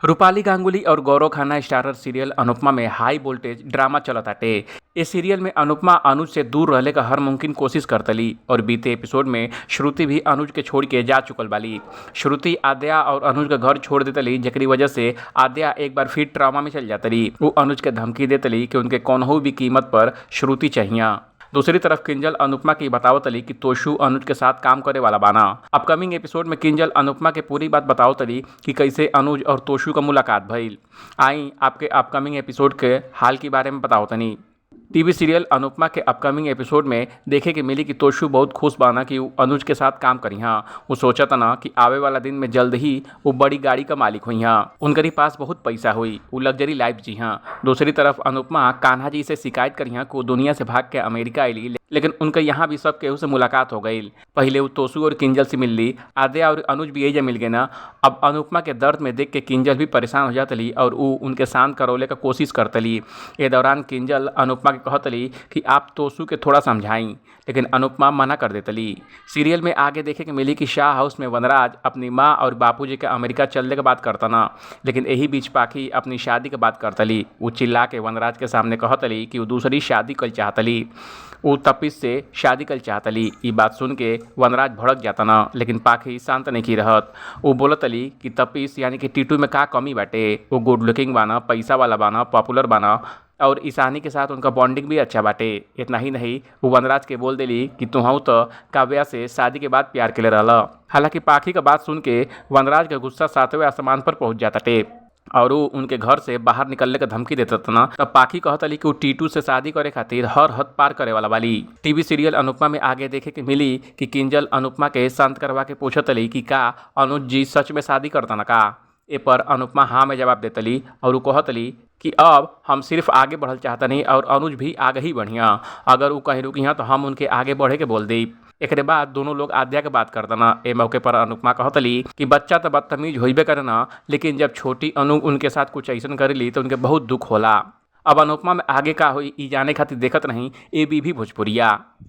रूपाली गांगुली और Gaurav Khanna starrer serial Anupama में हाई voltage ड्रामा चलताटे। ए serial में अनुपमा अनुज से दूर रहले का हर मुमकिन कोशिश करतली और बीते एपिसोड में श्रुति भी अनुज के छोड़ के जा चुकल बाली। श्रुति आद्या और अनुज का घर छोड़ देतली, जेकरी वजह से आद्या एक बार फिर ट्रामा में चल जातली। वो अनुज के धमकी देतली कि उनके कौनहू भी कीमत पर श्रुति चाहिए। दूसरी तरफ किंजल अनुपमा की बतावतली कि तोशु अनुज के साथ काम करे वाला बाना। अपकमिंग एपिसोड में किंजल अनुपमा के पूरी बात बतावतली कि कैसे अनुज और तोशु का मुलाकात भइल। आई आपके अपकमिंग एपिसोड के हाल के बारे में बतावतनी। टीवी सीरियल अनुपमा के अपकमिंग एपिसोड में देखे के मिली कि तोशु बहुत खुश बाना कि उ अनुज के साथ काम करी। हाँ, वो सोचत ना कि आवे वाला दिन में जल्द ही वो बड़ी गाड़ी का मालिक हुई। हाँ, उनकरी पास बहुत पैसा हुई, वो लग्जरी लाइफ जी। हाँ, दूसरी तरफ अनुपमा कान्हा जी से शिकायत करी हाँ कि वो दुनिया से भाग के अमेरिका आईली, लेकिन उनके यहाँ भी सब केहू से मुलाकात हो गई। पहले वो तोशु और किंजल से मिलली, आद्या और अनुज भी एजा मिल गए ना। अब अनुपमा के दर्द में देख के किंजल भी परेशान हो जातली और उ उनके शांत करौले का कोशिश करतली। ए दौरान किंजल अनुपमा के कहतली कि आप तोशु के थोड़ा समझाई, लेकिन अनुपमा मना कर देतली। सीरियल में आगे देखे के मिली कि शाह हाउस में वनराज अपनी माँ और बापूजी के अमेरिका चलने के बात करतना, लेकिन यही बीच पाखी अपनी शादी के बात करतली। वो चिल्ला के वनराज के सामने कहतली कि वो दूसरी शादी कल चाहतली, वो तपिस से शादी कल चाहतली। ई बात सुन के वनराज भड़क जाता ना, लेकिन पाखी शांत नहीं की रहत। वो बोलतली कि तपिस यानी कि टीटू में का कमी बाटे, वो गुड लुकिंग बाना, पैसा वाला बाना, पॉपुलर बाना और ईशानी के साथ उनका बॉन्डिंग भी अच्छा बाटे। इतना ही नहीं, वो वनराज के बोल देली कि तुहू तो काव्या से शादी के बाद प्यार के ले रहल। हालांकि पाखी का बात सुन के वनराज का गुस्सा सातवें आसमान पर पहुंच जाता टे और वो उनके घर से बाहर निकलने का धमकी देता ना। तब पाखी कहतली कि वो टीटू से शादी करे खातिर हर हद पार करे वाला वाली। टीवी सीरियल अनुपमा में आगे देखे के मिली कि किंजल अनुपमा के शांत करवा के पूछतली कि का अनुज जी सच में शादी करता ना का। ए पर अनुपमा हाँ में जवाब देतली और वो कहतली कि अब हम सिर्फ आगे बढ़ल चाहतनी और अनुज भी आगे ही बढ़िया, अगर वो कहीं रुकी तो हम उनके आगे बढ़े के बोल दी। एकरे बाद दोनों लोग आद्या के बात करतना। ए मौके पर अनुपमा कहतली कि बच्चा तो बदतमीज होइबे करना, लेकिन जब छोटी अनु उनके साथ कुछ ऐसा करेली तो उनके बहुत दुख होला। अब अनुपमा में आगे का होई ई जाने खातिर देखत नहीं ए बी भी भोजपुरिया।